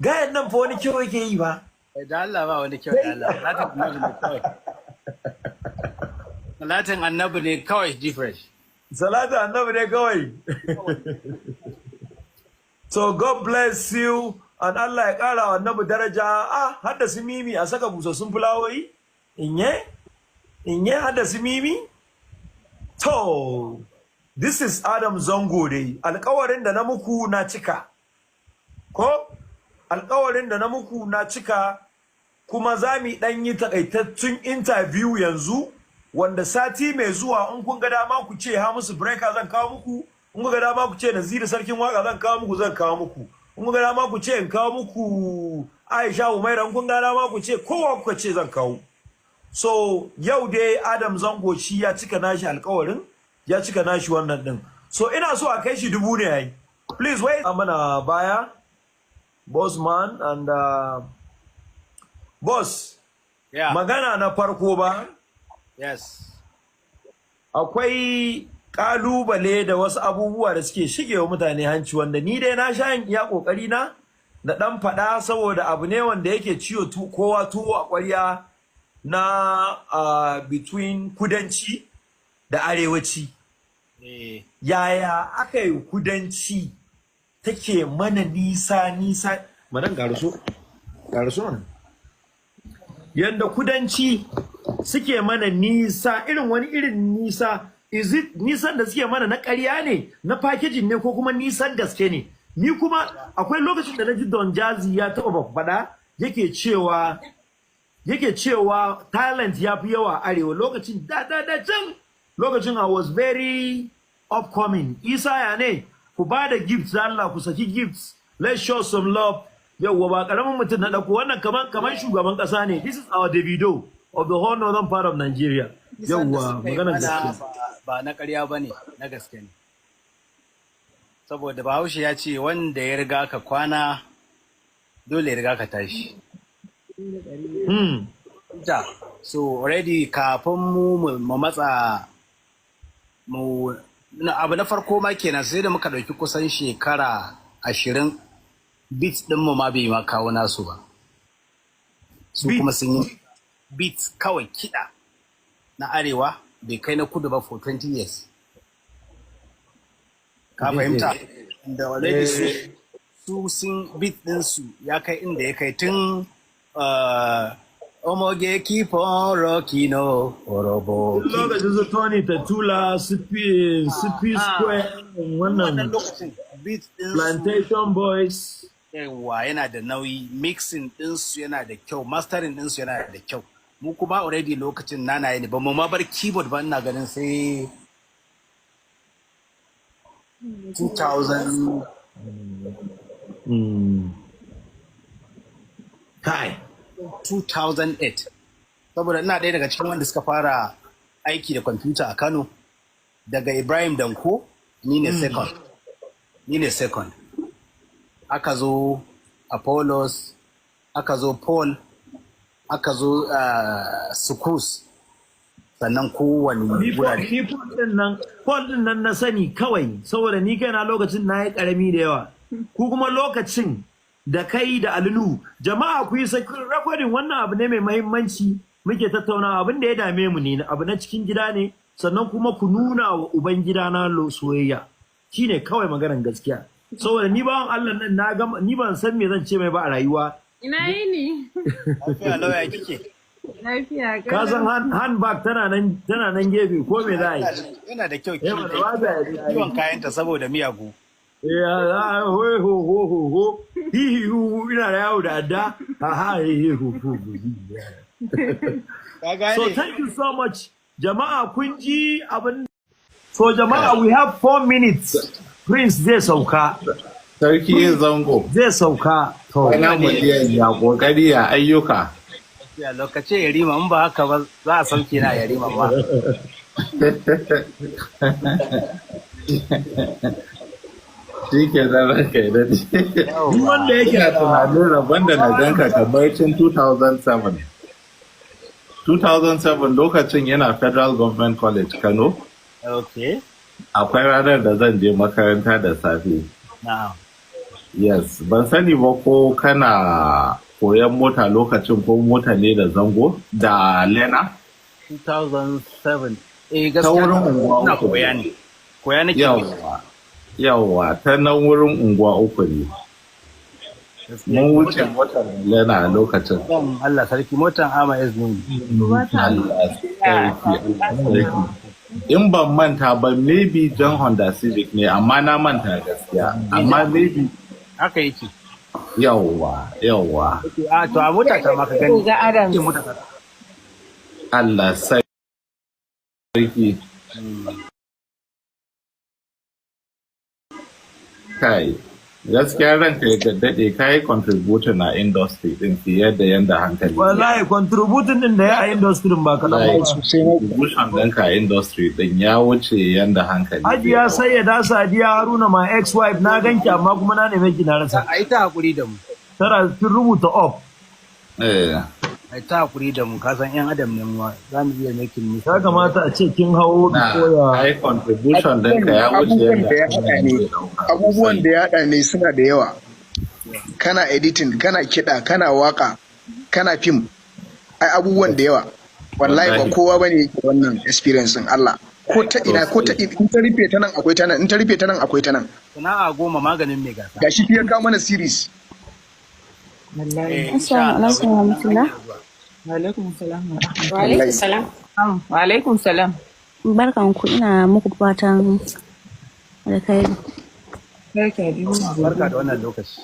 Gayan nan fa wani kyau yake yi ba. Da Allah, ba wani kyau, da Allah. Salatin Annabi ne kawai. Salatin Annabi ne kawai, G-Fresh. Salatu Annabi ne kawai. So God bless you and Allah ya kara wa Annabi daraja. Ah, hadda su mimi a saka busassun fulawoyi. Inye? Inye, hadda su mimi? To, this is Adam Zango dai. Alƙawarin da na muku na cika. Ko? Alƙawarin da na muku na cika, kuma za mu ɗan yi takaitattun interview yanzu, wanda sati mai zuwa in kun ga dama ku ce Hamisu Breaker zan kawo muku, in kun ga dama ku ce Naziru Sarkin Waka zan kawo muku, zan kawo muku. In kun ga dama ku ce in kawo muku Aisha Umaira, in kun ga dama ku ce kowa kuka ce zan kawo. So yau dai Adam Zango shi ya cika nashi alkawarin, ya cika nashi wannan din. So ina so a kai shi 1000 ne yayi. Please wait mana baya. Boss man and boss. Yeah. Magana na farko ba. Yes. Akwai kalubale da wasu abubuwa da suke shigewa mutane hanci, wanda ni dai na sha yin iya kokari na na dan faɗa, saboda abu ne wanda yake ciwo kowa tuwo a ƙwarya na between kudanci da arewaci. Yaya aka yi kudanci take mana nisa nisa manan garuso garuso mana, yanda kudanci suke mana nisa, irin wani irin nisa? Is it nisan da suke mana na ƙarya ne, na packaging ne, ko kuma nisan gaske ne? Ni kuma akwai lokacin da na ji Don Jazzy ya taɓa faɗa, yake cewa talent ya fi yawa arewa lokacin da da da can lokacin. I was very upcoming. Isa, ya ne? Ku ba da gifts, Allah, ku saki gifts, let's show some love. Yauwa, ba karamin mutum na ɗauko wannan, kaman shugaban ƙasa ne. This is our Davido of the whole northern part of Nigeria. Nisan da Yauwa, suka yi maganar mana gaske. ba na ƙarya ba ne, na gaske ne. Saboda Bahaushe ya ce wanda ya riga ka kwana dole ya riga ka tashi. Ja, so already kafin mu matsa mu na abu na farko ma kenan, sai da muka ɗauki kusan shekara 20, beat ɗinmu ma bai ma kawo nasu ba. Su Beat. kuma sun yi beat kawai, kiɗa na arewa bai kai na kudu ba for 20 years. Ka fahimta? Da already su sun beat ɗinsu ya kai inda ya kai tun Omoge keep on rocking o, Orobo. Lokacin su Tony Tetuila, su P Square, Wannan wannan lokacin beat ɗinsu Plantation Boys. Yawa, yana da nauyi, mixing ɗinsu yana da kyau, mastering ɗinsu yana da kyau. Mu kuma already lokacin nanaye ne, ba mu ma bar keyboard ba, ina ganin sai 2000. Kai. 2008, saboda ina ɗaya daga cikin wanda suka fara aiki da kwamfuta a Kano daga Ibrahim Danko. Ni ne second, ni ne second. Aka zo Apollos, aka zo Paul, aka zo Sukus, sannan kowane Ni Paul wurare. Ni Paul din nan na sani kawai, saboda ni kaina lokacin na yi karami da yawa. Ku kuma lokacin da kai da Alinu, jama'a ku yi recording, wannan abu ne mai mahimmanci muke tattaunawa, abin da ya dame mu ne, abu na cikin gida ne. Sannan kuma ku nuna wa uban gida na soyayya, shine kawai maganar gaskiya, saboda ni bawan Allah nan na ga ni ban san me zan ce mai ba a rayuwa. Ina yini? Lafiya lauya kike? Lafiya. Ka san handbag tana nan gefe, ko me za a yi? Yana da kyau Eh, mana ba za a yi. kiwon kayanta saboda miyagu. Ya ho ho ho ho ho hi hi hu hu, ina da yawo da adda, ha ha hi hi hu hu hu. Ka gane? So thank you so much, jama'a, kun ji abin. So jama'a, we have 4 minutes, Prince zai sauka. Sarki yin Zango. Zai sauka to. Ina miliyan, ya kokari, ya ayyuka? Ya lokaci ya rima, in ba haka ba za a sauke na ya rima ba. Shi ke zan ranka ya daɗe. Duk wanda yake Ina tunanin rabon da na ganka kamar tun 2007. 2007 lokacin yana Federal Government College Kano. Akwai ranar da zan je makaranta da safe. Na'am. Yes, ban sani ba ko kana koyan mota lokacin, ko mota ne da Zango da Lena. 2007. Eh, Ta gaskiya wurin Unguwa ina Uku. koya ne. Koya nake. Yawwa. Yawwa, ta nan wurin Unguwa Uku ne. Mun wuce motar Lena a lokacin. Motan, Allah sarki, motan Ama S ne. Allah sarki, Allah sarki. In ban manta ba, maybe jan Honda Civic ne, amma na manta gaskiya. Amma maybe Haka yake. Yawwa. A to, a mota ta ma ka gani. Ga Adams. Ce mota ta. Allah sarki. Kai, gaskiya ranka ya daɗe, ka yi contributing na industry ɗin fiye da yanda hankali. Wallahi contributing din da ya a industry ba kaɗan Wallahi, ba. contribution ɗinka a industry ɗin ya wuce yanda hankali. Hajiya Sayyada Sadiya Haruna, my ex-wife, na ganki amma kuma na neme ki na rasa. A yi ta hakuri da mu. Tara kin rubuta up. A yi ta hakuri da mu, ka san yan adam ne mu, za mu iya making Ya mistake. kamata a ce kin hawo Na, koya. ai contribution ɗinka ya wuce Abubuwan da yanda ya haɗa ne hankali zai ɗauka abubuwan sosai. da ya haɗa ne suna da yawa. Kana editing, kana kiɗa, kana waka, kana fim, ai abubuwan da yawa. Wallahi ba Wallahi. kowa bane yake wannan experience din. Allah, ko ta ina, ko ta in ta rufe ta nan akwai ta nan, in ta rufe ta nan akwai ta nan. Sana'a 10 maganin mai gasa. Gashi shi ya kawo mana series. Wallahi. Eh, insha Assalamu Allah. alaikum wa rahmatullah. Wa alaikum salam wa Wa rahmatullah. alaikum Wallahi. salam. Wa alaikum salam. Barkanku, ina muku fatan alkhairi. Barka da muna Barka godiya. da wannan lokaci.